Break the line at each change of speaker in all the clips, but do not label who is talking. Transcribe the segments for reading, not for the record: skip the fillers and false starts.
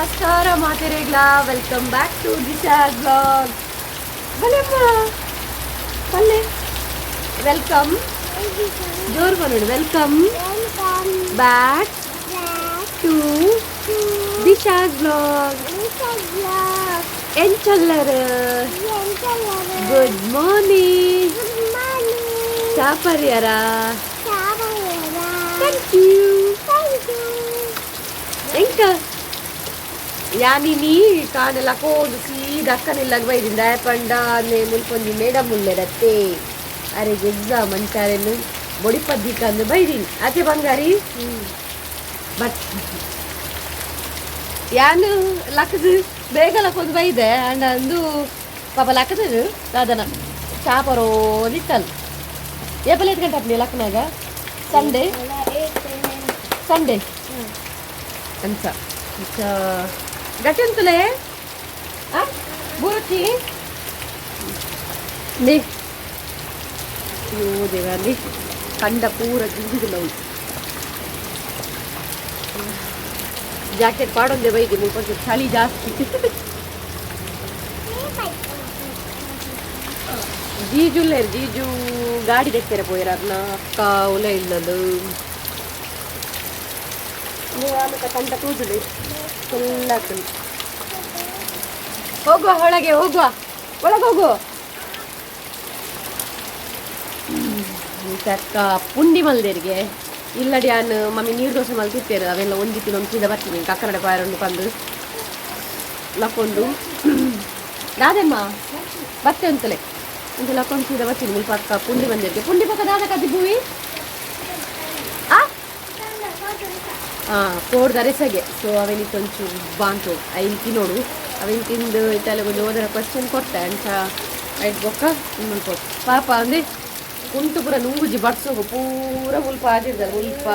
ನಮಸ್ಕಾರ ಮಾತೆರೆಗ್ಲಾ. Welcome back to Disha vlog. ಬಲೆಪ್ಪ ಪಲ್ಲೆ welcome. ಜೋರು ಬರೋಣ. Welcome back to Disha's vlog. ಎಂಚಲ್ಲರ್? Good morning. ಚಾಪರ್ಯರ? Thank you. ಎಂಕ ಯಾನಿನಿ ಕಾನೆಲ್ಲ ಕೋದು ಸೀದಾ ಅಕ್ಕನಿಲ್ಲಾಗ ಬೈದಿಂದ ಪಂಡ ಮುಲ್ಪೊಂಜಿ ಮೇಡಮ್ ಉಲ್ಲೆರತ್ತೆ, ಅರೆಗೆ ಎಕ್ಸಾಮ್ ಅಂಚಾರೆನು ಬೊಡಿಪದ್ದಿಕ ಅಂದು ಬೈದಿನಿ ಆಚೆ ಬಂಗಾರಿ. ಬಟ್ ಯಾನು ಲಕ್ಕದು ಬೇಗ ಲಕ್ಕೊಂದು ಬೈದೆ. ಅಂಡ ಅಂದು ಪಾಪ ಲಕ್ಕದು ದಾದನ ಚಾಪರೋ ನಿತ್ತಲ್. ಏಪಲ್ ಏತ್ ಗಂಟೆ ಅಪ್ನಿ ಲಕ್ಕನಾಗ? ಸಂಡೇ ಸಂಡೇ ಅಂಚ ಅಂಚ ಗಟ್ಟಿ ಅಂತಲೇ ಬೂರುಚಿ ನೇ. ಅಯ್ಯೋ ದೇವರಲ್ಲಿ, ಕಂಡ ಪೂರ ಜಿಂಜಿದಿಲ್ಲ. ಜಾಕೆಟ್ ಪಾಡೊಂದೇ ಬೈದಿ, ಮುಲ್ಪ ಚಳಿ ಜಾಸ್ತಿ. ಜೀಜುಲ್ಲೇರು, ಜೀಜು ಗಾಡಿ ದೆಕ್ಕೆರೆ ಪೋಯಿರ. ಅರ್ನ ಅಕ್ಕ ಉಲ ಇಲ್ಲದು. ಆಮೇಲೆ ಕಂಡ ತೂಜುಲಿ ಫುಲ್ ಆಗ್ತದೆ. ಹೋಗುವ ಒಳಗೆ, ಹೋಗುವ ಒಳಗೆ ಹೋಗು. ಅಕ್ಕ ಪುಂಡಿ ಮಲ್ದೇರಿಗೆ ಇಲ್ಲಡಿ. ಆನ್ ಮಮ್ಮಿ ನೀರು ದೋಸೆ ಮಲ್ತಿತ್ತೇರು. ಅವೆಲ್ಲ ಒಂಜಿ ತಿನ್ನೊಂದು ಸೀದಾ ಬರ್ತೀನಿ. ಕಕ್ಕನಡ ಪಾಯರನ್ನು ಬಂದು ಲಕ್ಕೊಂಡು ದಾದಮ್ಮ ಬತ್ತೆ ಅಂತಲೇ ಒಂದು ಲಕ್ಕೊಂಡು ಸೀದಾ ಬರ್ತೀನಿ. ಮುಲ್ಪ ಅಕ್ಕ ಪುಂಡಿ ಬಂದಿರ್ಗೆ. ಪುಂಡಿ ಪಕ್ಕ ದಾದ ಕದ್ದಿ ಭೂವಿ ಆ ಕೋಡ್ದ ಅರೆಸಗೆ. ಸೊ ಅವೇನಿತ್ತು ಒಂಚೂರು ಬಾಂತು ಐನ್ ತಿನ್ನೋಡು. ಅವೇನು ತಿಂದು ಇತ್ತಲ್ಲ ಕೊಂಚ ಓದರ ಕ್ವಶನ್ ಕೊಟ್ಟೆ. ಅಂಚ ಐಟ್ ಬೊಕ್ಕ ಮಲ್ಪೊಡು. ಪಾಪ ಅಂದೆ ಕುಂಟು ಪೂರ ನುಂಗುಜಿ ಬಡ್ಸೋಗು ಪೂರ ಮುಲ್ಪ ಆದಿರ್ದಾರೆ. ಮುಲ್ಪ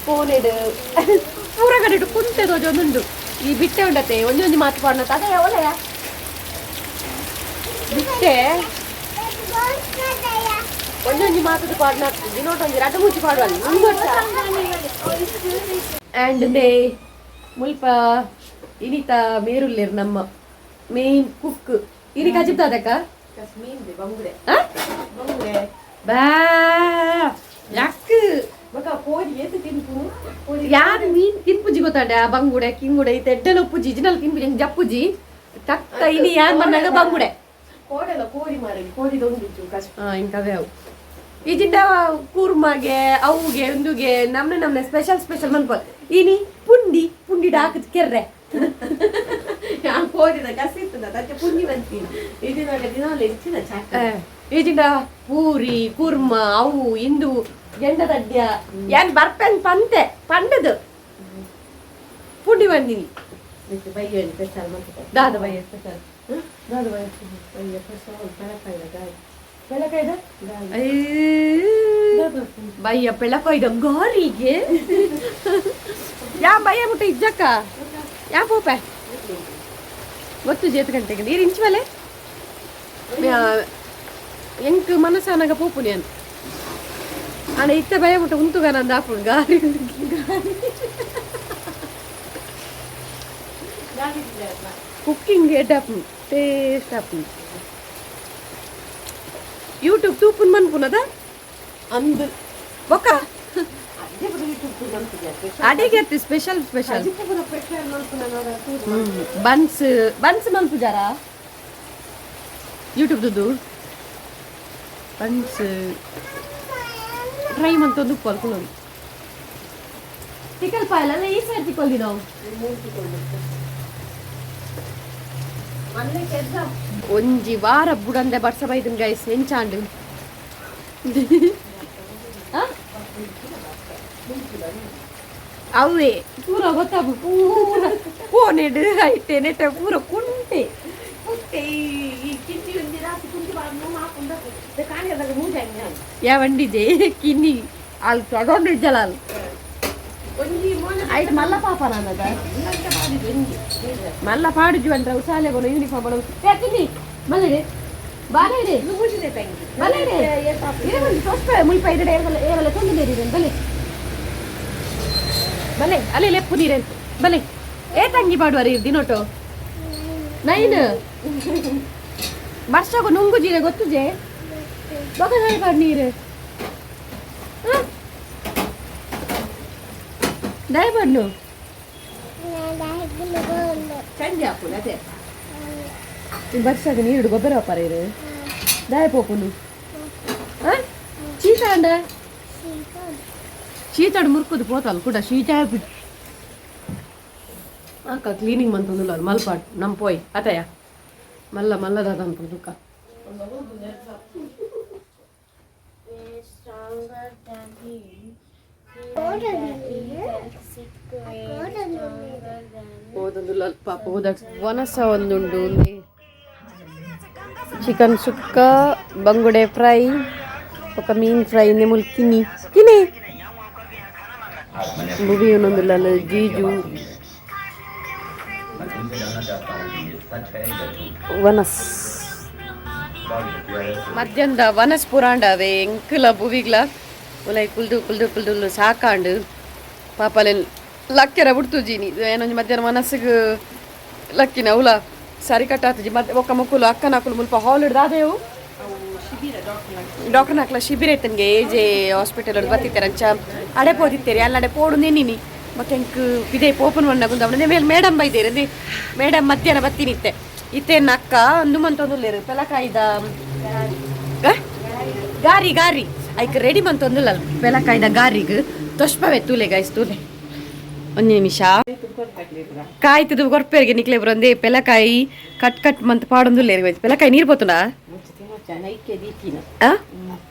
ಫೋನೆಡ್ ಪೂರ ಕಡೆಟು ಕುಂಟೆ ಒಂದೊಂದು ಈ ಬಿಟ್ಟೆ ಉಂಡತೆ. ಒಂಜೊಂಜಿ ಮಾತು ಪಾಡ್ನ ಅದೇ ಒಲೆಯ ಬಿಟ್ಟೆ. ಒಂಜೊಂಜಿ ಮಾತದ ಪಾಡ್ನ ದಿನೋಟೊಂಜಿ ರಡ್ಡು ಮುಚ್ಚಿ ಪಾಡುವಲ್ಲಿ. ಆ್ಯಂಡ್ they ಮುಲ್ಪ ಇನಿತ ಮೇರುಲ್ಲೇರ್ ನಮ್ಮ ಮೇನ್ ಕುಕ್. ಇನಿ ಕಜಿಪ್ತಾದಕ್ಕ ಬಾ ಯಾಕ್ ಯಾರು ಮೀನ್ ತಿನ್ಪುಜಿ ಗೊತ್ತಾಂಡ. ಆ ಬಂಗುಡೆ ಕಿಂಗುಡೆ ಇತ್ತೆ ಎಡ್ಡೆಲ ಉಪ್ಪುಜಿ, ಇಜಿನಲ್ ತಿನ್ಪುಜಿ, ಹೆಂಗ್ ಜಪ್ಪುಜಿ ಟಕ್ಕ. ಇನಿ ಯಾನ್ ಮನ್ನಾಗ ಬಂಗುಡೆ.
ಕೋಡೆಲ್ಲ ಕೋರಿ ಮಾರಿ ಕೋರಿ ದೊಂದಿತ್ತು ಕಷ್ಟ.
ಹಾ, ಇಂಕವೇ ಅವು. ಈಜಿಂಡ ಕೂರ್ಮಾಗೆ ಅವುಗೆ ಒಂದುಗೆ ನಮ್ನೆ ನಮ್ನೆ ಸ್ಪೆಷಲ್ ಸ್ಪೆಷಲ್ ಮನ್ಪೊ. ಇನಿ ಪುಂಡಿ ಪುಂಡಿ ಡಾಕದ್ ಕೆರ್ರೆ.
ಯಾನ್ ಕೋರಿದ ಕಸಿ ಇತ್ತದ ಅದಕ್ಕೆ ಪುಂಡಿ ಬಂತೀನಿ. ಇದು ದಿನ ಹೆಚ್ಚಿನ ಚಾಕ.
ಈಜಿಂಡ ಪೂರಿ ಕೂರ್ಮ ಅವು ಇಂದು ಗೆಂಡದಡ್ಯ ಯಾನ್ ಬರ್ಪೆನ್ ಪಂತೆ ಪಂಡದು ಪುಂಡಿ ಬಂದಿನಿ.
ಬಯ್ಯ ಸ್ಪೆಷಲ್ ಮಾಡ್ತಾರೆ.
ದಾದ ಬಯ್ಯ ಸ್ಪೆಷಲ್? ದಾದ ಬಯ್ಯ?
ಬಯ್ಯ ಸ್ಪೆಷಲ್ ಬೆಳಕಾಯ್ದ ಗಾಳಿ.
ಬೆಳಕಾಯ್ದ ಬಯ್ಯ, ಬೆಳಕಾಯ್ದ ಗಾರಿಗೆ. ಯಾ ಬಯ್ಯ ಮುಟ್ಟ ಇಜ್ಜಕ್ಕ ಯಾ ಪೋಪೆ ಗೊತ್ತು ಜೇತು ಗಂಟೆಗೆ ನೀರು ಇಂಚ್ ಮೇಲೆ ಎಂಕ್ ಮನಸ್ಸಾನಾಗ ಪೋಪು ನಾನು. ಅಣ್ಣ ಇತ್ತೆ ಭಯ ಮುಟ್ಟ ಉಂತುಗ ನಂದು ಆಪುಂಡು ಗಾರಿ ಗಾರಿ. ಕುಕ್ಕಿಂಗ್ ಎಡ್ ಆಪುಂಡು, ಟೇಸ್ಟ್ ಆಪುಂಡು. ಯೂಟ್ಯೂಬ್ ತೂಪುನ್ ಮನ್ಪುನದ ಅಂದು ಬೊಕ್ಕ ಅಡಿಗೆ ಸ್ಪೆಷಲ್ ಸ್ಪೆಷಲ್ ಬನ್ಸ್ ಬನ್ಸ್ ಮನ್ಪುಜಾರ ಯೂಟ್ಯೂಬ್ ದುಡ್ಡು. ಬನ್ಸ್ ಟ್ರೈ ಮಂತೊಂದು ಉಪ್ಪು ಅಲ್ಕೊಳ್ಳೋದು. ತಿಕಲ್ ಪಾಯಲ್ಲ ಈ ಸೈಡ್ ತಿಕ್ಕೊಲ್ದಿ ನಾವು. ಒಂಜಿ ವಾರ ಬುಡಂದೆ ಬರ್ಸ ಬೈದನ್ ಗೈಸ್. ಎಂಚಾಂಡ್ ಅವೇ ಪೂರ ಗೊತ್ತಾಪು. ಪೂರ ಫೋನೆಡ್ ಐತೆ ನೆಟ್ಟ ಪೂರ ಕುಂಟೆ ಯಾವಂಡಿದೆ ಕಿನ್ನಿ ಅಲ್ಲಿ ತೊಗೊಂಡು ಇದ್ದಲ್ಲ ಅಲ್ಲಿ ಐಟ್ ಮಲ್ಲ ಪಾಪ ನಾನದ ಮಲ್ಲ ಪಾಡುಜು ಅಂದ್ರೆ ಉಸಾಲೆ ಬೋನ ಯೂನಿಫಾರ್ಮ್ ಬೋನ. ಕಿನ್ನಿ ಮಲ್ಲಡೆ ಬಾಲೆ ಬಲೆ ಮುಲ್ಪ ಇರಡೆ ಏವಲ್ಲ ತೊಂದರೆ ಬಲೆ ಬಲೆ ಅಲ್ಲೇ ಲೆಪ್ಪು ನೀರೇನು ಬಲೆ. ಏ ತಂಗಿ ಪಾಡುವಾರ ದಿನೋಟು ನೈನ್ ವರ್ಷಕ್ಕೂ ನುಂಗು ಜೀರೆ ಗೊತ್ತುಜೆ ಬೊಕ ಪಾಡು ನೀರು ದಯಪಾಡ್ನು
ಚಂಡಿ ಹಾಕುನ ಅದೇ.
ವರ್ಷಕ್ಕೆ ನೀರು ಗೊಬ್ಬರ ವ್ಯಾಪಾರ ಇರು ದಾಯ ಪೋಪುನು ಚೀತ ಅಂಡ ಶೀತಾಡ್ ಮುರ್ಕುದು ಪೋತಲ್ ಕೂಡ ಶೀತ ಬಿಟ್ಟು ಅಕ್ಕ ಕ್ಲೀನಿಂಗ್ ಮಂತೊಂದುಲ್ಲ ಮಲ್ಪಾಟ್ ನಮ್ಮ ಪೋಯ್ ಅತಯ ಮಲ್ಲ ಮಲ್ಲದಾದ ಅನ್ಕೊಂಡು ಅಕ್ಕ.
Stronger than him. He is stronger than
ಓದೊಂದುಲ್ಲ ಪಾಪ ಓದ ವನಸ ಒಂದುಂಡು ಚಿಕನ್ ಸುಕ್ಕ ಬಂಗುಡೆ ಫ್ರೈ ఒక ಮೀನ್ ಫ್ರೈ ನಿಮುಲ್ ಕಿನಿ ಕಿನಿ ಬುಬಿ ಒಂದೊಂದುಲ್ಲ ಜೀಜು ವನಸ್ ಮಧ್ಯಾಹ್ನದ ವನಸ್ ಪುರಾಂಡವೆ ಎಂಕುಲ ಬುವಿಗ್ಲ ಉಲೈ ಕುಲ್ದು ಕುಲ್ದು ಕುಲ್ದು ಸಾಕಾಂಡು ಪಾಪಲೆನ್ ಲಕ್ಕೆರ ಬಿಡ್ತುಜೀನಿ ಏನೊಂಜಿ ಮಧ್ಯಾಹ್ನ ಮನಸ್ಸಿಗೆ ಲಕ್ಕಿನ ಉಲ ಸರಿ ಕಟ್ಟಾತುಜಿ ಮತ್ತೆ ಒಕ್ಕ ಮುಕ್ಕುಲು ಅಕ್ಕನ ಅಕ್ಕಲು ಮುಲ್ಪ ಹಾಲ್ ಹಿಡ್ದಾದೆವು ಡಾಕ್ಟರ್ ನಾಕ್ಲ ಶಿಬಿರ ಇತ್ತನ್ಗೆ ಎಜೆ ಹಾಸ್ಪಿಟಲ್ ಬತ್ತಿತ್ತಾರೆ ಅಂಚ ಅಡೆ ಪೋದಿತ್ತೇರಿ ಅಲ್ಲಿ ಅಡೆ ಪೋಡು ನೆನ್ನಿನಿ ಮತ್ತೆ ಎಂಕ್ ಇದೇ ಪೋಪನ್ ಮಣ್ಣಗುಂದ ಮೇಲೆ ಮೇಡಮ್ ಬೈದೇರಿ ಅಂದೆ ಮೇಡಮ್ ಮಧ್ಯಾಹ್ನ ಬತ್ತೀನಿ ಇತ್ತೆ ಇತ್ತೇನ್ ಅಕ್ಕ ಅಂದು ಮಂತೊಂದುಲ್ಲೇರು ಪೆಲಕಾಯ್ದ ಆ? ಗಾರಿ ಗಾರಿ ಐಕ್ ರೆಡಿ ಮಂತೊಂದುಲ್ಲ ಪೆಲಕಾಯ್ದ ಗಾರಿಗ್ ತೊಷ್ಪವೆ ತೂಲೆ ಗೈಸ್ ತೂಲೆ ಒಂದು ನಿಮಿಷ ಕಾಯ್ತದ ಕೊರ್ಪೇರಿಗೆ ನಿಕ್ಲೆ ಬರಂದೆ ಪೆಲಕಾಯಿ ಕಟ್ ಕಟ್ ಮಂತ್ ಪಾಡೊಂದುಲ್ಲೇರಿ ಪೆಲಕಾಯಿ ನೀರು ಪೋತುಂಡಾ? ಆ?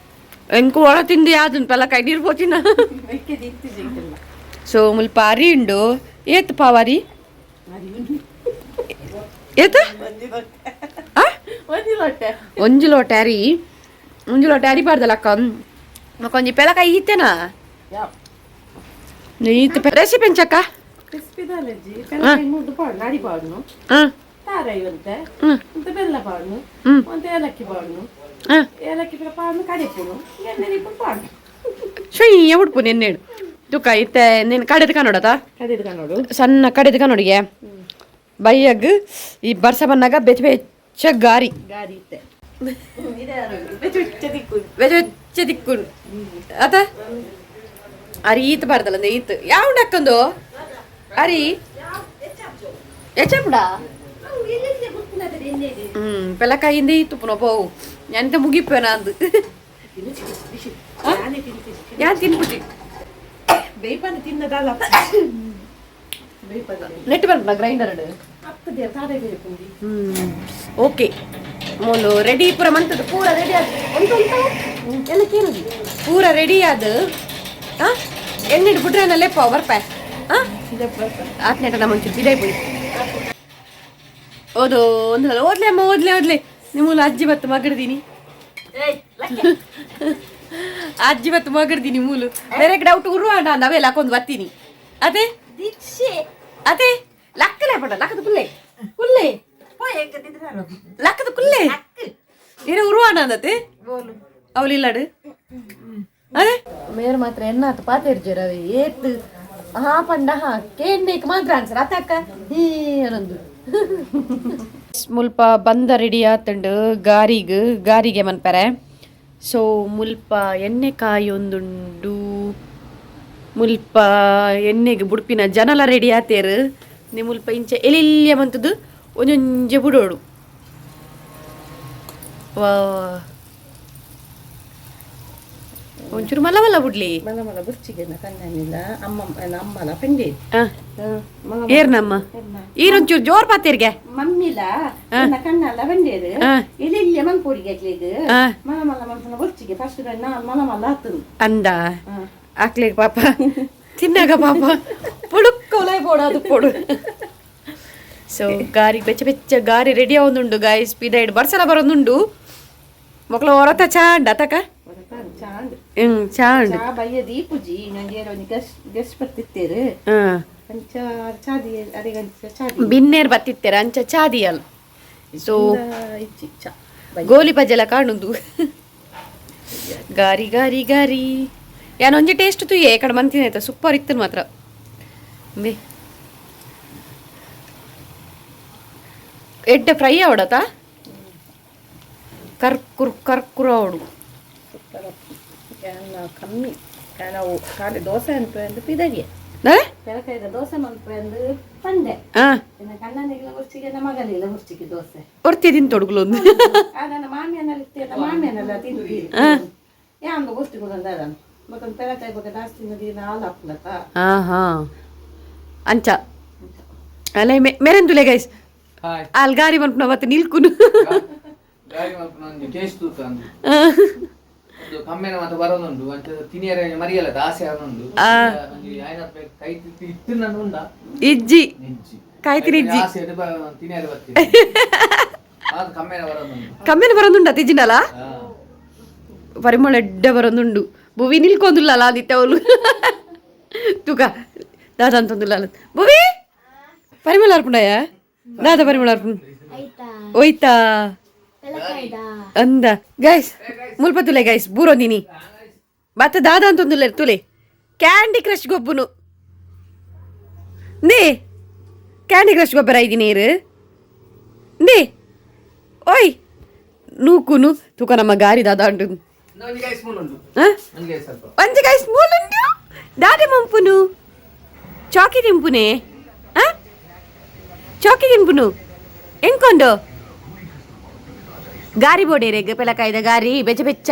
ಎಂಕು ಒಳ ತಿಂದು ಯಾವ್ದು ಪೆಲಕಾಯಿ ನೀರು ಪೋತಿನ. ಸೊ ಮುಲ್ಪ ಅರಿ ಉಂಡು ಏತ್ ಪಾವಾರಿ ಏತ್ ಆ? ಒಂಜಿ ಲೋಟೆ ಅರಿ ಒಂಜಿ ಲೋಟೆ ಅರಿ ಪಾಡ್ದಲ್ಲ ಅಕ್ಕ ಒಂಜಿ ಪೆಲಕಾಯಿ ಈತೆನಾ ಈತ ರೆಸಿಪಿ ಎಂಚಕ್ಕ?
ಕ್ರಿಸ್ಪಿದಾಲಜ್ಜಿ ಪೆಲಕಾಯಿ ಮುದ್ದು ಪಾಡು ನಾಡಿ ಪಾಡ್ನು.
ಹಾಂ.
ತಾರಾಯಿ ಒಂತೆ.
ಹ್ಮ್.
ಒಂತೆ ಬೆಲ್ಲ ಪಾಡ್ನು.
ಹ್ಮ್.
ಒಂತೆ ಏಲಕ್ಕಿ ಪಾಡ್ನು.
ಹಾಂ.
ಏಲಕ್ಕಿ ಪೂರ ಪಾಡ್ನು ಕಡಿಪುನು ಎಣ್ಣೆ ದೀಪುನು ಪಾಡ್ನು.
ಶುಯ್ಯ ಉಡ್ಪು ನಿನ್ನೇಡು ತುಕ ಇತ್ತೆ ನೀನು ಕಡೆದ ಕನ್ನಡದ
ಕಡಿದು ಕನ್ನೋಡು.
ಸಣ್ಣ ಕಡೆದ ಕನ್ನಡಿಗೆ ಬೈಯಗ್ ಈ ಬರ್ಸ ಬನ್ನಾಗ ಬೆಚ್ಚ ಬೆಚ್ಚ ಗಾರಿ.
ಗಾರಿ ಇತ್ತೆ ಬೆಚ್ಚ ಬೆಚ್ಚ ದಿಕ್ಕು.
ಬೆಚ್ಚ ಬೆಚ್ಚ ದಿಕ್ಕು ಅತ ಅರಿ ಈತ ಬಾರ್ದಲ್ಲ ಅಂದೆ ಈತ ಯಾವ ಅಕ್ಕಂದು ಅರಿ ಹೆಚ್ಚಪುಡ ಪೆಲಕಾಯಿಂದ ಈತು ಪುನಃ ಪೋವು ಎಂತ ಮುಗಿಪೇನ ಅಂದು ಯಾನ್ ತಿನ್ಬಿಟ್ಟಿ.
ಬೇಯ್ಪಂದು ತಿನ್ನದಲ್ಲ ಬೇಯ್ಪಂದು.
ನೆಟ್ ಬರ್ಪುನ ಗ್ರೈಂಡರ್.
ಅಪ್ಪದೆ ತಾರೈ ಬೇಯ್ಪುಂಡಿ.
ಓಕೆ ಮೋಲು ರೆಡಿ ಪೂರ ಮಂತದ್ದು ಪೂರ ರೆಡಿ ಆದ ಉಂಟು ಉಂಟು ಎಲ್ಲ ಕೇಳುದು ಪೂರ ರೆಡಿ ಆದ ಆ ಎಣ್ಣೆ ಬಿಟ್ರೆ ಲೆಪ್ಪ ಬರ್ಪ ಆ ಆತ್ನೇಟ ನಮ್ಮ ಒಂಚೂರು ಬಿದಾಯ್ ಪೋಯಿ ಓದು ಒಂದು ಓದ್ಲೆ ಅಮ್ಮ ಓದ್ಲೆ ಓದ್ಲೆ ನಿಮ್ಮೂಲ ಅಜ್ಜಿ ಬತ್ತು ಮಗಡ್ದೀನಿ ಅಜ್ಜಿ ಬತ್ತು ಮಗಡ್ದೀನಿ ಮೂಲು ಬೇರೆ ಡೌಟ್ ಉರು ಅಣ್ಣ ಅವೆಲ್ಲ ಹಾಕೊಂಡು ಬರ್ತೀನಿ ಅದೇ
ದೀಕ್ಷೆ.
ಅದೇ ಲಕ್ಕಲೆ ಪಡ ಲಕ್ಕದ ಕುಲ್ಲೆ ಕುಲ್ಲೆ ಲಕ್ಕದ ಕುಲ್ಲೆ ನೀನು ಉರುವಾಣ ಅಂದತೆ ಅವಳಿಲ್ಲಾಡು ಅದೇ ಮೇರ್ ಮಾತ್ರ ಎನ್ನಾತು ಪಾತೆರ್ಜೆ ರವಿ ಏತ್ ಹಾ ಪಂಡ ಹಾ ಕೇಂದೇಕ್ ಮಾತ್ರ ಆನ್ಸರ್ ಅತಕ್ಕ ಹೀ ಅನ್ನೊಂದು ಮುಲ್ಪ ಬಂದ ರೆಡಿ ಆತಂಡು ಗಾರಿಗ್ ಗಾರಿಗೆ ಮನ್ಪರೆ. ಸೊ ಮುಲ್ಪ ಎಣ್ಣೆಕಾಯಿ ಒಂದುಂಡು ಮುಲ್ಪ ಎಣ್ಣೆಗೆ ಬುಡ್ಪಿನ ಜನಲ ರೆಡಿ ಆತೇರು ನಿ ಮುಲ್ಪ ಇಂಚ ಎಲಿಲ್ಯ ಮಂತದ್ದು ಒಂಜೊಂಜೆ ಬುಡೋಡು ವಾ ಒಂಚೂರು ಮಲ್ಲ ಮಲ್ಲ ಬುಡ್ಲಿ.
ಮಲ್ಲ ಮಲ್ಲ ಬುರ್ಚಿಗೆ ಕಣ್ಣನಿಲ್ಲ ಅಮ್ಮ ಅಮ್ಮನ ಪಂಡಿ.
ಏರ್ನಮ್ಮ ಈರೊಂಚೂರು ಜೋರ್ ಪಾತೇರ್ಗೆ.
ಮಮ್ಮಿಲ ನನ್ನ ಕಣ್ಣಲ್ಲ ಬಂಡೇರು. ಎಲ್ಲಿ ಮನ್ಪೊಡಿಗೆ ಅಕ್ಲೆಗ್. ಮಲ್ಲ ಮಲ್ಲ ಮನ್ಪುನ ಬೊರ್ಚಿಗೆ ಫಸ್ಟ್ ನಾನು ಮಲ್ಲ ಮಲ್ಲ ಆತನು.
ಅಂದ ಆಕ್ಲಿಗೆ ಪಾಪ ತಿನ್ನಾಗ ಪಾಪ ಪುಡುಕ್ ಒಲೈ ಪೋಡು ಅದು ಪೋಡು. ಸೊ ಗಾರಿ ಬೆಚ್ಚ ಬೆಚ್ಚ ಗಾರಿ ರೆಡಿ ಆವೊಂದುಂಡು ಗಾಯ್ಸ್ ಪಿದೈಡ್ ಬರ್ಸಲ ಬರೋದುಂಡು ಮೊಕ್ಲ ಹೊರತ ಚಾಂಡ್ ಅತಕ.
ಚಾಂಡ್.
ಚಾಂಡ್.
ಚಾ ಬಯ್ಯ ದೀಪುಜಿ ನಂಗೆ ಒಂಜಿ ಗೆಸ್ಟ್ ಗೆಸ್ಟ್ ಬರ್ತಿತ್ತೇರು. ಅಂಚ ಚಾದಿ ಅರೆಗಂಚ ಚಾದಿ.
ಬಿನ್ನೇರ್ ಬತ್ತಿತ್ತೇರ ಅಂಚ ಚಾದಿಯಲ್ ಸೊ
ಇಚ್ಚಿ ಚಾ.
ಗೋಲಿ ಬಜ್ಜೆಲ ಕಾಣುದು ಗಾರಿ ಗಾರಿ ಗಾರಿ ಯಾನೊಂಜಿ ಟೇಸ್ಟ್ ತುಯ್ಯೆ ಕಡೆ ಮಂತಿನ ಆಯ್ತಾ ಸೂಪರ್ ಇತ್ತು ಮಾತ್ರ ಬೇ. ಎಡ್ಡೆ ಫ್ರೈ ಆವಡತಾ ಕರ್ಕುರ್ ಕರ್ಕುರ ಅವಡು
ಕಮ್ಮಿ ನಾವು ಖಾಲಿ ದೋಸೆ ಅನ್ಪಂದು ಪಿದಡಿಯ ಪೆರಕಾಯ್ದ ದೋಸೆ ಮನ್ಪಂದು ಪಂಡೆ ಕಣ್ಣನಿಗೆಲ್ಲ ಹುರ್ಚಿಗೆ ನಮ್ಮ ಮಗನಿಲ್ಲ ಹುರ್ಚಿಗೆ ದೋಸೆ
ಒರ್ತಿ ತಿನ್ ತೊಡಗುಲೊಂದು
ಆ ನನ್ನ ಮಾಮಿಯನ್ನೆಲ್ಲ ಇತ್ತೇನ ಮಾಮಿಯನ್ನೆಲ್ಲ ತಿಂದು ಯಾಂಬ ಗುರ್ತಿ ಕೊಡಂದ ಮತ್ತೊಂದು ಪೆರಕಾಯಿ ಬಗ್ಗೆ ಜಾಸ್ತಿ ತಿನ್ನೋದು ಹಾಲು ಹಾಕ್ಲತ್ತ.
ಹಾ ಹಾ, ಅಂಚ ಅಲ್ಲ ಮೆರೆಂದುಲೆ ಗೈಸ್.
ಹಾಯ್.
ಅಲ್ಲಿ ಗಾರಿ ಮನ್ಪುನ ಮತ್ತೆ ನಿಲ್ಕುನು.
ಗಾರಿ ಮಲ್ಪುನ ಒಂಜಿ ಟೇಸ್ಟ್ ತೂತ ಅಂದು ಒಂದು ಕಮ್ಮೆನ ಮಾತ ಬರೋದುಂಡು ಅಂಚ ತಿನಿಯರೆ ಮರಿಯಲ್ಲ ಆಸೆ ಆದೊಂದು ಒಂಜಿ ಆಯ್ನ ಕೈ ಇತ್ತು ನನ್ನ ಉಂಡ.
ಇಜ್ಜಿ.
ಇಜ್ಜಿ.
ಕಾಯ್ತಿನ ಇಜ್ಜಿ.
ಆಸೆ ಇಟ್ಟು ತಿನಿಯರೆ ಬರ್ತೀನಿ ಅದು ಕಮ್ಮೆನ ಬರೋದುಂಡು.
ಕಮ್ಮೆನ ಬರೋದುಂಡ ತಿಜ್ಜಿನಲ್ಲ.
ಹಾ.
ಪರಿಮಳ ಎಡ್ಡೆ ಬರೋದುಂಡು ಭುವಿ ನಿಲ್ಕೊಂದುಲ್ಲ ಆದಿತ್ಯ ಅವಳು ತೂಕ ದಾದ ಅಂತಂದುಲ್ಲ ಭುವಿ ಪರಿಮಳ ಅರ್ಪುಂಡಯ್ಯ ದಾದ ಪರಿಮಳ ಅರ್ಪುಂಡು.
ಆಯ್ತಾ?
ಹೋಯ್ತಾ.
ಪೆಲಕಾಯ್ದ.
ಅಂದ ಗೈಸ್ ಮುಲ್ಪ ತುಲೆ ಗೈಸ್ ಬೂರೋದಿನಿ ಬತ್ತ ದಾದ ಅಂತಂದುಲ್ಲ ತುಲೆ ಕ್ಯಾಂಡಿ ಕ್ರಶ್ ಗೊಬ್ಬುನು ನೇ ಕ್ಯಾಂಡಿ ಕ್ರಶ್ ಗೊಬ್ಬರ ಐದಿ ನೀರು ನೇ ಓಯ್ ನೂಕುನು ತೂಕ ನಮ್ಮ ಗಾರಿ ದಾದ ಉಂಟು.
ಒಂಜಿ ಗೈಸ್ ಉಂಟು.
ಹಾ.
ಒಂಜಿ ಗೈಸ್ ಸ್ವಲ್ಪ.
ಒಂಜಿ ಗೈಸ್ ಮೂಲುಂಡು ದಾದೆ ಮಂಪುನು ಚಾಕಿ ತಿಂಪುನೆ ಆ ಚಾಕಿ ತಿಂಪುನು ಎಂಕೊಂಡು ಗಾರಿ ಬೋಡೇರೆ ಪೆಲಕಾಯ್ದ ಗಾರಿ ಬೆಚ್ಚ ಬೆಚ್ಚ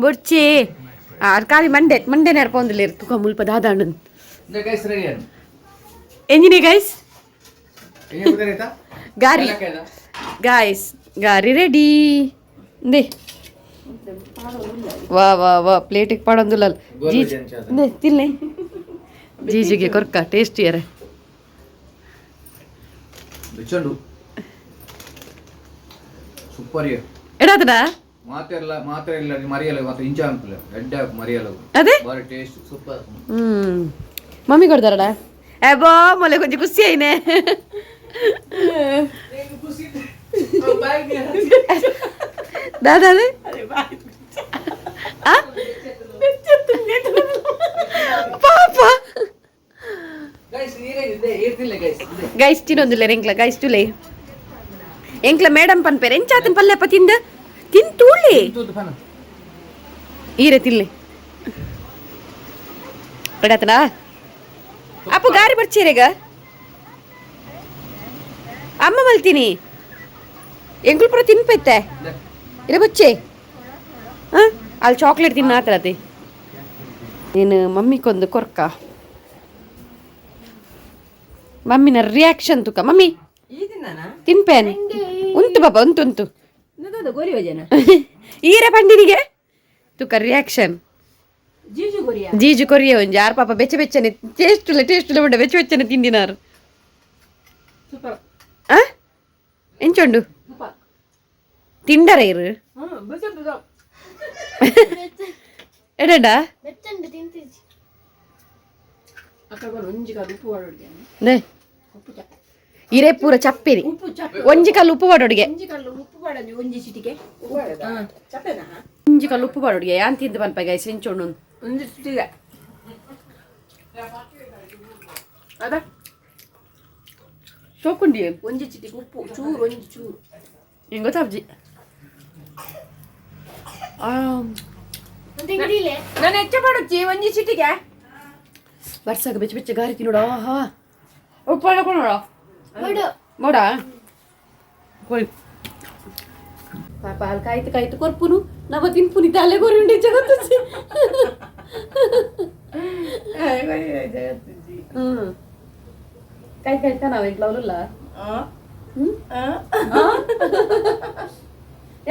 ಬೊಡ್ಚಿ ಖಾಲಿ ಮಂಡೆ ಮಂಡೆ ನೆರ್ಪೊಂದುಲ್ಲೇರು ತುಕ ಮುಲ್ಪ ದಾದಾಂಡು.
ಇಂದ ಗೈಸ್ ರೆಡಿ ಅನ್ನು.
ಎಂಜಿನಿ ಗೈಸ್.
ಏನ್ ಗೊತ್ತಾಯ್ತಾ?
ಗಾರಿ.
ಪೆಲಕಾಯ್ದ.
ಗಾಯ್ಸ್ ಗಾರಿ ರೆಡಿ they ವಾ ವಾ ವಾ ಪ್ಲೇಟಿಗೆ ಪಾಡೊಂದುಲ್ಲ. ಜೀಜ್ ನೇ ತಿನ್ಲೆ ಜೀಜುಗೆ ಕೊರ್ಕ ಟೇಸ್ಟಿ ಅರೆ.
ಬೆಚ್ಚುಂಡು ಸೂಪರ್.
ಎಡಾತಡ.
ಮಾತ್ರ ಇಲ್ಲ ಮಾತ್ರ ಇಲ್ಲ ಮರಿಯಲ್ಲ ಮಾತ್ರ ಇಂಚ ಅನ್ಪುಲ್ಲ ಎಡ್ಡೆ ಹಾಕು ಮರಿಯಲ್ಲ.
ಅದೇ.
ಬಾರಿ ಟೇಸ್ಟ್ ಸೂಪರ್.
ಹ್ಮ್ ಮಮ್ಮಿ ಕೊಡ್ತಾರಡ ಅಬ್ಬಾ ಮೊಲೆ ಕೊಂಚ ಖುಷಿ ಐನೆ ದಾದಾ ಅದೇ ಆ? ಪಾಪ.
ಗೈಸ್ ನೀರೇ ಇದೆ ಏರ್ತಿಲ್ಲ ಗೈಸ್ ಇದೆ.
ಗೈಸ್ ತಿನ್ನೊಂದುಲ್ಲೆ ಎಂಕ್ಲ ಗೈಸ್ ತುಲೆ ಎಂಕ್ಲ ಮೇಡಮ್ ಪನ್ಪೇರೆ ಎಂಚಾತನ್ ಪಲ್ಯಪ್ಪ ತಿಂದ ತಿಂತೂಳಿ.
ತೂತು ಪನ.
ಈರೆ ತಿನ್ಲಿ ಎಡಾತನಾ ಅಪ್ಪು ಗಾರಿ ಬರ್ಚೀರೆಗ ಅಮ್ಮ ಮಲ್ತೀನಿ ಎಂಕುಲ್ ಪೂರ ತಿನ್ಪೈತೆ ಇರ ಬಚ್ಚೆ ಹಾಂ ಅಲ್ಲಿ ಚಾಕ್ಲೇಟ್ ತಿನ್ನ ಆತರತಿ ನೀನು ಮಮ್ಮಿಗೊಂದು ಕೊರ್ಕ ಮಮ್ಮಿನ ರಿಯಾಕ್ಷನ್ ತುಕ ಮಮ್ಮಿ ತಿನ್ಪೇನೆ ಉಂಟು ಬಾಬಾ ಉಂಟು ಉಂಟು.
ಗೋರಿ ವಜನ.
ಈರೆ ಪಂಡಿನಿಗೆ ತುಕ ರಿಯಾಕ್ಷನ್.
ಜೀಜು ಗೋರಿಯ.
ಜೀಜು ಕೊರಿಯ ಒಂಜಿ ಯಾರು ಪಾಪ ಬೆಚ್ಚ ಬೆಚ್ಚನೆ ಟೇಸ್ಟ್ ಇಲ್ಲ ಟೇಸ್ಟ್ ಇಲ್ಲ ಬೆಚ್ಚ ಬೆಚ್ಚನೆ ತಿಂದಿನಾರು.
ಸೂಪರ್.
ಆ ಎಂಚುಂಡು ತಿಂಡರ ಇರು. ಎಡಡ.
ಬೆಚ್ಚಂಡು ತಿಂತಿಜ್ಜಿ.
ಒಂಜಿ ಕಾಲು ಉಪ್ಪು ಮಾಡೋಡಿಗೆ.
ನೇ ಇರೇ ಪೂರ ಚಪ್ಪೇರಿ ಒಂಜಿ ಕಲ್ಲು ಉಪ್ಪು ಪಾಡೋಡಿಗೆ.
ಒಂಜಿ ಕಲ್ಲು ಉಪ್ಪು ಪಾಡೊಂಜಿ ಒಂಜಿ ಚಿಟಿಕೆ ಚಪ್ಪೆನಾ.
ಒಂಜಿ ಕಲ್ಲು ಉಪ್ಪು ಪಾಡೋಡಿಗೆ ಯಾನ್ ತಿಂದು ಪನ್ಪ ಗೈಸ್ ಎಂಚುಂಡು.
ಒಂಜಿ ಚಿಟಿಕೆ ಅದ.
ಸೋಕುಂಡಿ.
ಒಂಜಿ ಚಿಟಿಕೆ ಉಪ್ಪು ಚೂರು ಒಂಜಿ ಚೂರು.
ಹೆಂಗ್ ಗೊತ್ತಾಬ್ಜಿ.
ಮತ್ತೆ ಹಿಡಿಲೆ.
ನಾನು ಹೆಚ್ಚ ಪಾಡೊಚ್ಚಿ ಒಂಜಿ ಚಿಟಿಕೆ.
ಬರ್ಸಾಗ ಬೆಚ್ಚ ಬೆಚ್ಚ ಗಾರಿ ತಿನ್ನೋಡ ಆಹಾ ಉಪ್ಪು ನೋಡ.
ಬಿಡು.
ಬೋಡ ಕೊಯ್ ಪಾಪ ಅಲ್ಲಿ ಕಾಯ್ತು ಕಾಯ್ತು ಕೊರ್ಪುನು ನಮ್ಮ ತಿನ್ಪುನಿ ತಲೆ ಕೊರಿ ಉಂಡೆ ಜಗತ್ತು. ಹ್ಮ್ ಕಾಯ್ ಕಾಯ್ತಾ ನಾವು ಎಂಟ್ಲವಲ್ಲ ಹ್ಮ್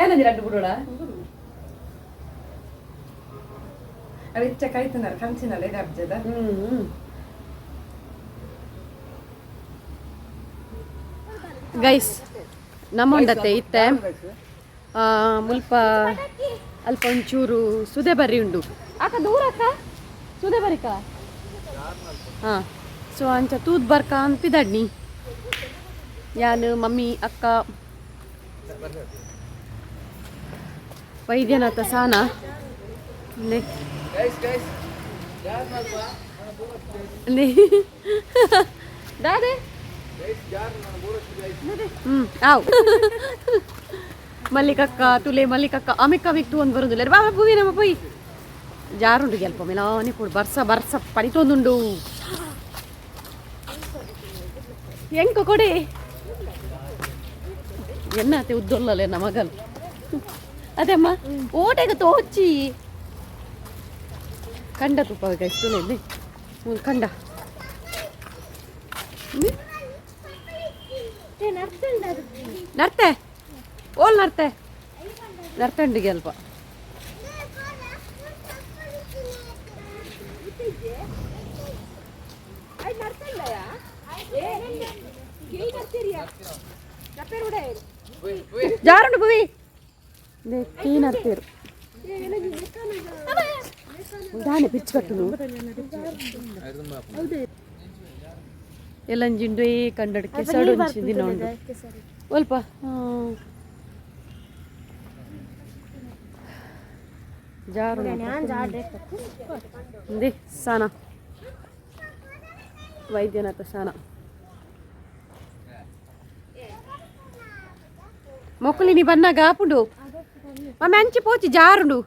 ಏನಂದಿ ರಡ್ಡು ಬಿಡೋಡ.
ಅವೆಚ್ಚ ಕಾಯ್ತನಾರ ಕಂಚಿನಲ್ಲ ಇದು ಅಬ್ಜದ.
ಹ್ಮ್ ಗೈಸ್ ನಮ್ಮ ಉಂಡತ್ತೆ ಇತ್ತೆ ಆ, ಮುಲ್ಪ ಅಲ್ಪ ಒಂಚೂರು ಸುದೆ ಬರಿ ಉಂಡು ಅಕ್ಕ ದೂರ ಅಕ್ಕ ಸುದೆ ಬರಿಕ ಹಾಂ ಸೊ ಅಂಚ ತೂದ್ ಬರ್ಕ ಅನ್ಪಿದಡ್ನಿ ಯಾನು ಮಮ್ಮಿ ಅಕ್ಕ ವೈದ್ಯನಾಥ ಸಾನ ನೆ
ಗೈಸ್ ಗೈಸ್
ನೆ ದಾದೆ ಆವ್ ಮಲ್ಲಿಕಕ್ಕ ತುಲೆ ಮಲ್ಲಿಕಕ್ಕ ಅಮಿಕ್ ಅಮಿಕ್ ತೂ ಒಂದು ಬರೋದಿಲ್ಲ ಬಾಬಾ ಪೂವಿ ನಮ್ಮ ಪೋಯಿ ಜಾರುಂಡು ಗೆಲ್ಪ ಮೆಲಾನಿ ಪೋಡು ಬರ್ಸ ಬರ್ಸ ಪಡಿತೊಂದುಂಡು ಎಂಕ ಕೊಡೆ ಎನ್ನಾತೆ ಉದ್ದೊಲ್ಲಲೆ ನಮ್ಮ ಮಗಲು ಅದೇಮ್ಮ ಓಟೆಗೆ ತೋಚಿ ಕಂಡ ತುಪ್ಪ ತುಲೆ ಕಂಡ ನರ್ತೆ ಓಲ್ ನರ್ತೆ ನರ್ತಂಡಿಗೆ ಅಲ್ಪ ಜಾರುಂಡು ಭುವಿ ನರ್ತೇರು ದಾನೆ ಪಿಚ್ಚು ಕಟ್ಟುನು ಎಲ್ಲಂಜಿಂಡು ಏ ಕಂಡಡಿಕೆ ಸಡು ದಿನ ಉಂಡು ಒಲ್ಪ ಜಾರು ಸಾನ ವೈದ್ಯನಾಥ ಸಾನ ಮೊಕ್ಕಲಿನಿ ಬನ್ನಾಗ ಆಪುಂಡು ಮಮ್ಮಿ ಅಂಚಿ ಪೋಚಿ ಜಾರುಂಡು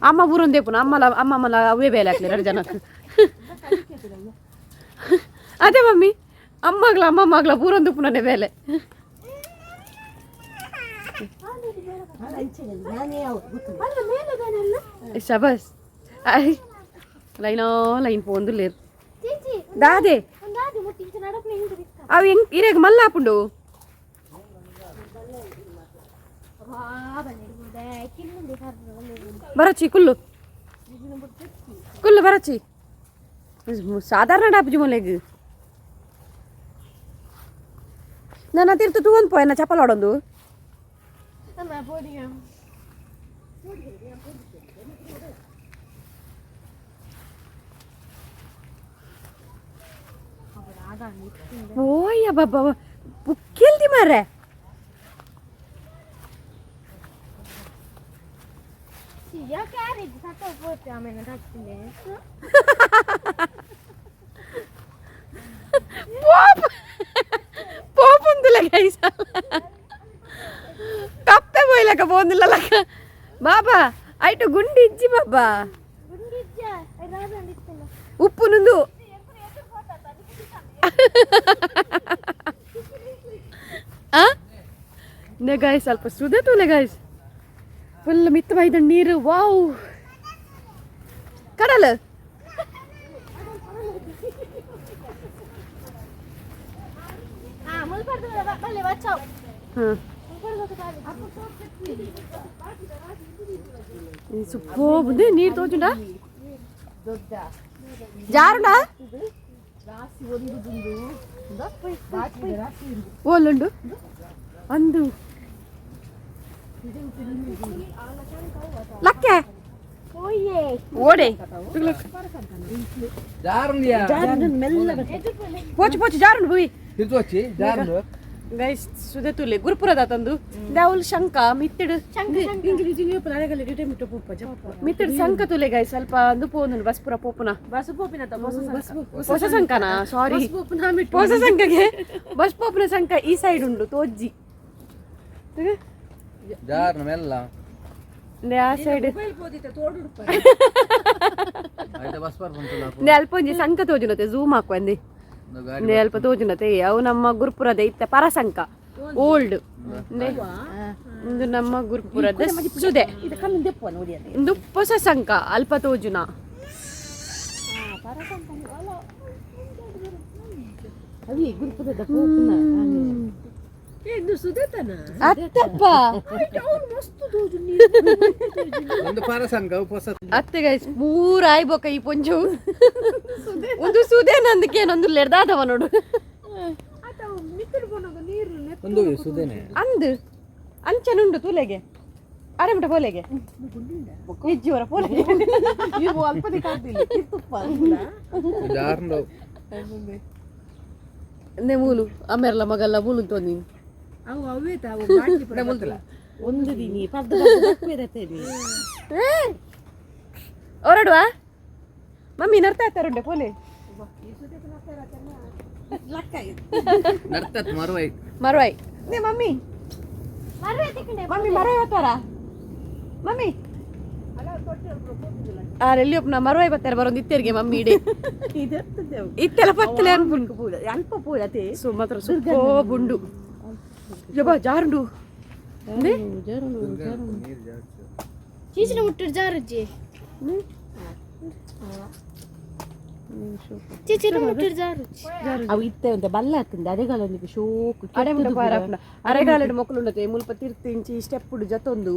ಅಮ್ಮ ಊರೊಂದೇಪುನ ಅಮ್ಮಲ ಅಮ್ಮಮ್ಮಲ ಅವೇ ಬೇಲೆ ಹಾಕ್ಲಿ ಎರಡು ಜನ. ಅದೇ ಮಮ್ಮಿ ಅಮ್ಮಗ್ಲ ಅಮ್ಮಮ್ಮಗ್ಲ ಊರೊಂದು ಪುನನೆ ಬೇಲೆ. ಶಬಾಸ್ ಲೈನೋ ಲೈನ್ ಪೋಂದು ಲೇರು ದಾದೆ ಅವು ಹೆಂಗ್ ಇರೇಗ ಮಲ್ಲ ಆಪುಂಡು ಬರಚಿ ಕುಲ್ಲು ಕುಲ್ಲು ಬರಚಿ ಸಾಧಾರಣ ಡಾಪುಜಿ ಮೊಲೆಗ್ ನನ್ನ ತೀರ್ತು ತೂವೊಂದು ಪೋಯನ ಚಪ್ಪಲ್ ಆಡೊಂದು ಓಯ್ಯ ಬಾಬಾ ಬುಕ್ಕೆಲ್ದಿ ಮಾರ್ರೆ ಪೋಪುಂದಿಲ್ಲ ಗೈಸ ಕಪ್ಪೆ ಪೋಯ್ಲಕ್ಕ ಪೋಂದಿಲ್ಲ ಲಕ್ಕ ಬಾಬಾ ಐಟು ಗುಂಡಿ ಇಜ್ಜಿ ಬಾಬಾ ಉಪ್ಪು ನುಂದು ನೆ ಗಾಯ್ಸ್ ಸ್ವಲ್ಪ ಸುದೆ ತೂಲೆ ಗಾಯ್ಸ್ ಫುಲ್ ಮಿತ್ತ ಬೈದ ನೀರು ವಾವ್ ಕಡಲ ಸುಪ್ಪೋ ಬಂದು ನೀರು ತೋಜುಂಡ ಜಾರುಂಡ ಓಲುಂಡು ಅಂದು ಲಕ್ಕೆ ಓಡೆ ಪೋಚು ಪೋಚು ಜಾರುಂಡು ಭೂಯಿ ಗೈಸ್ ಸುದೆ ತುಲೆ ಗುರುಪುರದ ತಂದು ದಾವುಲ್ ಶಂಕ ಮಿತ್ತಿಡು ಮಿತ್ತಿಡು ಶಂಕ ತುಲೆ ಗೈಸ್ ಸ್ವಲ್ಪ ಅಂದು ಪೋಂದುಂಡು ಬಸ್ ಪುರ ಪೋಪುನ ಹೊಸ ಸಂಕನಾ ಸಾರಿ ಹೊಸ ಸಂಕಗೆ ಬಸ್ ಪೋಪುನ ಸಂಕ ಈ ಸೈಡ್ ಉಂಡು ತೋಜ್ಜಿ ಆ ಸೈಡ್ ಅಲ್ಪ ಒಂಜಿ ಸಂಕ ತೋಜುನತೆ ಝೂಮ್ ಹಾಕು ಅಂದೆ ಅಲ್ಪ ತೋಜುನತೆ ಅವು ನಮ್ಮ ಗುರುಪುರದ ಇತ್ತ ಪರಸಂಕ ಓಲ್ಡ್ ಇಂದು ನಮ್ಮ ಗುರುಪುರದ ಸುದೆ ಇಂದು ಹೊಸ ಸಂಕ ಅಲ್ಪ ತೋಜುನ ಅತ್ತಪ್ಪ ಅತ್ತೆ ಗೈಸ್ ಮೂರು ಆಯ್ಬೋಕ ಈ ಪೊಂಜು ಒಂದು ಸುದೆ ನಂದಕ್ಕೆ ಲೆಡ್ದಾದವ ನೋಡು ಅಂದು ಅಂಚನುಂಡು ತೂಲೆಗೆ ಅರೆ ಪೋಲೆಗೆ ನಿಜ್ಜಿವರ ಪೋಲೆಗೆ ಮೂಲು ಅಮ್ಮೆರ್ಲ ಮಗಲ್ಲ ಮೂಲು ತೋನಿ
ಒಂದು ದಿನಿ
ಹೊರಡುವ ಮಮ್ಮಿ ನರ್ತಾ ಇರ್ತಾರುಂಡೆ ಪೋಲೆ
ನರ್ತತ್ ಮರುವೈ
ಮರುವೈ ನೇ ಮಮ್ಮಿ ಮಮ್ಮಿ ಮರುವೈ ಬರ್ತಾರ ಮಮ್ಮಿ ಆರ್ ಎಲ್ಲಿ ಒಪ್ಪನ ಮರುವೈ ಬರ್ತಾರೆ ಬರೋದು ಇತ್ತೆರಿಗೆ ಮಮ್ಮಿ ಇಡೆ ಇತ್ತೆಲ್ಲ ಪತ್ತಲೆ ಅನ್ಪುಂಡು
ಅಲ್ಪ ಪೂರತೆ
ಸೊ ಮಾತ್ರ ಸುಕ್ಕೋ ಬುಂಡು ಜಬಾ ಜಾರುಂಡು
ಚೀಚಿನ ಮುಟ್ಟು ಜಾರುಜ್ಜಿ ಚೀಚಿನ ಮುಟ್ಟು ಜಾರುಜ್ಜಿ
ಅವು ಇತ್ತೆ ಅಂತ ಬಲ್ಲ ಹಾಕಿಂದ ಅರೆಗಾಲೊಂದಿಗೆ ಶೋಕು
ಅರೆಗಾಲಡು ಮೊಕ್ಕಲು ಮುಲ್ಪ ತಿರ್ತಿಂಚಿ ಸ್ಟೆಪ್ಪುಡು ಜತೊಂದು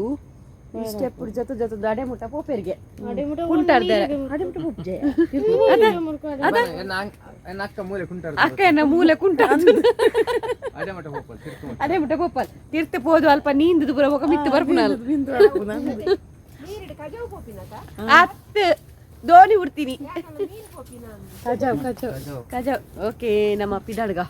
ಈ ಸ್ಟೆಪ್ಪುಡು ಜತ ಜತೊಂದು ಅಡೆ ಮುಟ್ಟ ಪೋಪೆರ್ಗೆ ಕುಂಟಾರ್ದಾರೆ
ಅಡೆ ಮುಟ್ಟ ಪೋಪುಜೆ
ಅಕ್ಕ ಮೂಲೆ ಕುಂಟಾರ
ಅಕ್ಕ ಎನ್ನ ಮೂಲೆ ಕುಂಟ
ಅಡೆ ಮಟ್ಟ ಹೋಗ್ಬೋದು ತಿರ್ತು
ಅಡೆ ಮುಟ್ಟ ಪೋಪಲ್ ತಿರ್ತೆ ಪೋದು ಅಲ್ಪ ನೀಂದುದು ಪೂರ ಮೊಕ ಮಿತ್ತು ಬರ್ಪುನಲ್ ಅತ್ ದೋಣಿ ಉಡ್ತೀನಿ ಕಜಾವ್ ಕಜಾವ್ ಕಜಾವ್ ಓಕೆ ನಮ್ಮ ಪಿದಾಡ್ಗ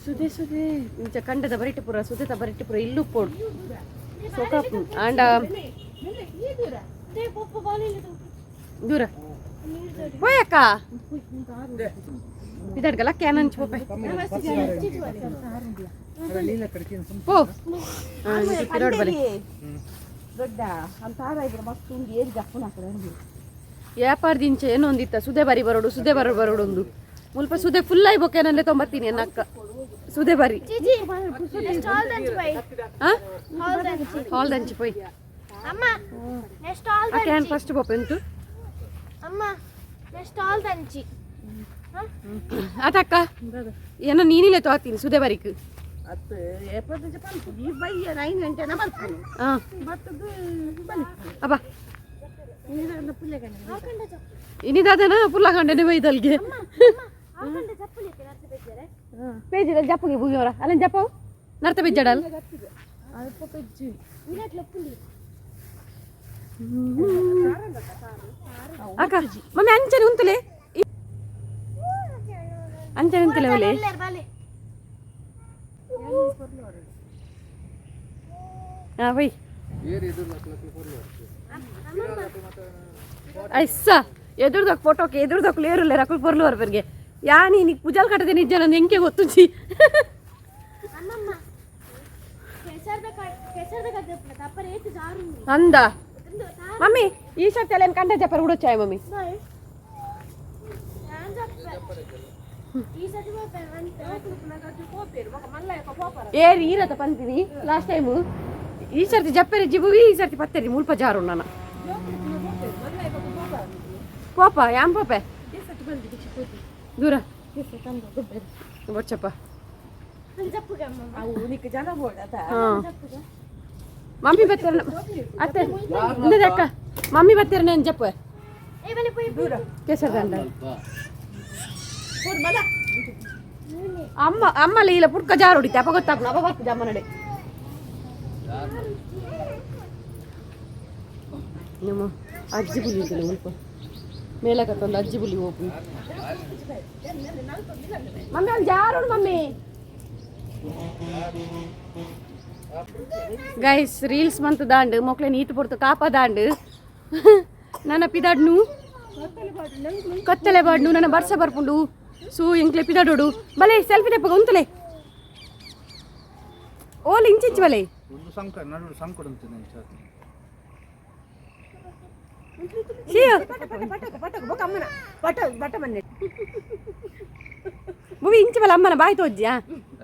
ಸುದೆ ಸುದೆ ಇಂಚ ಕಂಡದ ಬರಿಟಪುರ ಸುದೆತ ಬರಿಟಪುರ ಇಲ್ಲು ಪೋಡು ಸೊಕಾಪು ಆಂಡ ದೂರ ಪೋಯಕ್ಕ ಪಿದಾಡ್ಗ ಲಕ್ಕೆ ಅನಂಚ್ ಪೋಪೆ ಪೋ ಪಿದಾಡ್ ಬಲೆ
ದೊಡ್ಡ ಅಂತ ಆರಾಯಿದ್ರೆ ಮಸ್ತ್ ಉಂಡು ಏರಿ ಜಪ್ಪುನ ಹಾಕದ
ವ್ಯಾಪಾರದಿಂಚೆ ಏನೋ ಒಂದಿತ್ತ ಸುದೆ ಬಾರಿ ಬರೋಡು ಸುದೆ ಬರೋ ಬರೋಡು ಒಂದು ಮುಲ್ಪ ಸುದೆ ಫುಲ್ ಆಯ್ ಬೊಕ್ಕೆ ತೊಂಬತ್ತೀನಿ ನನ್ನ ಅಕ್ಕ ಸುದೆ ಬಾರಿ ಹಾಲ್ ದಂಚಿ ಪೋಯ್
ಅಮ್ಮ ನೆಕ್ಸ್ಟ್ ಆಲ್
ಅಕ್ಕ ಏನು ಫಸ್ಟ್ ಪೋಪೆ ಉಂಟು
ಅಮ್ಮ ನೆಕ್ಸ್ಟ್ ಆಲ್ ದಂಚಿ
ಆತಕ್ಕ ಏನೋ ನೀನಿಲೆ ತೋತೀನಿ ಸುದೆ ಬಾರಿಕ್
ಅತ್ತು ಎಪ್ಪತ್ತಂಚ ಪಲ್ಪು ಈ ಬಯ್ಯ ಐದು ಗಂಟೆನ ಬರ್ತೀನಿ
ಹಾಂ
ಬತ್ತದ್ದು ಬಲಿಪ್ಪು
ಅಬ್ಬಾ
ಆ
ಇನಿದಾದನ ಪುಲ್ಲ ಕಂಡನೆ ಬೈದಲ್ಗೆ ಪೇಜಿಲ ಜಪ್ಪಗೆ ಬುಗಿಯವರ ಅಲ್ಲ ಜಪ್ಪವು ನರ್ತ ಬೆಜ್ಜಡಲ್ ಅಕ್ಕ ಮಮ್ಮಿ ಅಂಚನೆ ಉಂತಲೆ ಅಂಚನೆ ಉಂತಲೆ ಒಲೆ ಹಾಂ ಬೈ ಐಸ್ಸ ಎದುರ್ದಕ್ ಫೋಟೋಕ್ಕೆ ಎದುರ್ದಕ್ ಲೇರುಲ್ಲ ರಕುಲ್ ಪೊರ್ಲು ಬರ್ಬರ್ಗೆ ಯಾ ನೀನು ಪೂಜಾಲ್ ಕಟ್ಟದೆ ನಿಜ ನಂದು ಎಂಕೆ ಗೊತ್ತುಂಚಿ ಅಂದ ಮಮ್ಮಿ ಈ ಸರ್ತಿ ಎಲ್ಲ ಕಂಡ ಜಪ್ಪರ್ ಉಡೋಚಾಯ ಮಮ್ಮಿ. ಏರಿ ಈರತ ಪಂತೀನಿ ಲಾಸ್ಟ್ ಟೈಮು ಈ ಸರ್ತಿ ಜಪ್ಪರಿ ಜಿಬುವಿ ಈ ಸರ್ತಿ ಪತ್ತರಿ ಮುಲ್ಪ ಜಾರು ನಾನು ಪೋಪ ಯಾಮ್ ಪೋಪೆ ದೂರ ಬೊಚ್ಚಪ್ಪ. ಮಮ್ಮಿ ಬರ್ತಾರ ಅತ್ತೆ ಅಕ್ಕ ಮಮ್ಮಿ ಬರ್ತಾರ ನಾನು ಜಪ್ಪ ಕೇಸರ್ ದಂಡ ಅಮ್ಮ ಅಮ್ಮಲ್ಲಿ ಇಲ್ಲ ಪುಟ್ಕ ಜಾರು ಹೊಡಿತೆ ಅಪ್ಪ ಗೊತ್ತಾಗ್ನ ಅಪ್ಪ ಬರ್ತದೆ ಅಮ್ಮ ನಡೆ ನಿಮ್ಮ ಅಜ್ಜಿ ಬುಲಿ ಉಂಟು ಮುಲ್ಪ ಮೇಲಕತ್ತೊಂದು ಅಜ್ಜಿ ಬುಲಿ ಹೋಪು ಮಮ್ಮಿ ಅಲ್ಲಿ ಜಾರು mummy. Guys reels ಮಂತ್ ದಾಂಡು ಮೊಕ್ಲೆ ನೀತು ಪೊರ್ತು ಕಾಪ ದಾಂಡು ನನ್ನ ಪಿದಾಡ್ನು ಕತ್ತಲೆ ಬಾಡ್ನು ನನ್ನ ಬರ್ಸ ಬರ್ಪುಂಡು ಸೂ ಎಂಕ್ಲೆ ಪಿದಾಡೋಡು ಬಲೆ ಸೆಲ್ಫಿ ತೆಪ್ಪಗ ಉಂತಲೆ ಓಲ್ ಇಂಚಿಂಚು ಬಲೆ
ಒಂದು ಸಂಕ ನಡು ಸಂಕಟ ಉಂಟು
ಭುವಿ ಇಂಚು ಬಲ ಅಮ್ಮನ ಬಾಯಿ ತೋಜ್ಜಿಯಾ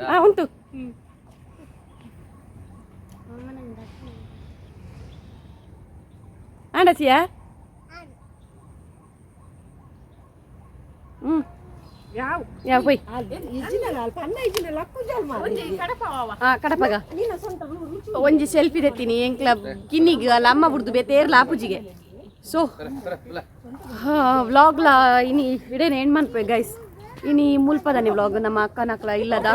ಹಾಂ ಉಂಟು. ಆಂಡಸಿಯಾ ಹ್ಞೂ ಯಾವ ಪೋಯ್ ಹಾ ಕಡಪಗ ಒಂಜಿ ಸೆಲ್ಫಿ ತೆತ್ತೀನಿ ಎಂಕ್ಲ ಕಿನ್ನಿಗ್ ಅಲ್ಲ ಅಮ್ಮ ಬುಡ್ದು ಬೇತೇರ್ಲ ಆಪುಜಿಗೆ. ಸೊ ವ್ಲಾಗ್ಲ ಇನಿ ಇಡೇನೆ ಎಂಡ್ ಮನ್ಪೆ ಗೈಸ್. ಇನಿ ಮುಲ್ಪದಾನಿ ವ್ಲಾಗ್ ನಮ್ಮ ಅಕ್ಕನಕ್ಲ ಇಲ್ಲದ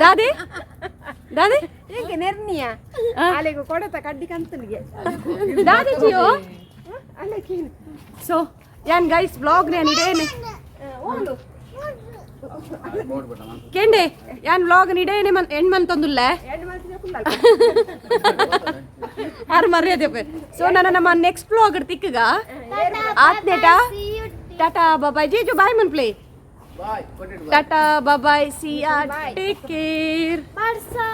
ದಾದೆ ದಾದೆ
ಎಂಕೆ ನೆರ್ನಿಯ ಅಲೆಗು ಕೊಡತ ಕಡ್ಡಿ ಕಂತನಿಗೆ
ದಾದೆ ಜಿಯೋ. ಸೊ ಯಾನ್ ಗೈಸ್ ವ್ಲಾಗ್ ನಾನು ಇಡೇನೆ ಕೇಂಡೆ ಯಾನ್ ವ್ಲಾಗ್ ಇಡೇನೆ ಮನ್ ಎಂಡ್ ಮನ್ ತಂದುಲ್ಲ. ಆರ್ ಮರ್ಯಾದೆ. ಸೊ ನನ್ನ ನಮ್ಮ ನೆಕ್ಸ್ಟ್ ವ್ಲಾಗ್ ತಿಕ್ಕಗ ಆತ್ನೇಟ. Tata bye. ಜೇಜು ಬಾಯ್ ಮನ್ಪ್ಲೇ.
ಬಾಯ್ ಕೊಟ್ಟಿಟ್ಟು.
Tata, bye, see ya, take care.
Barca.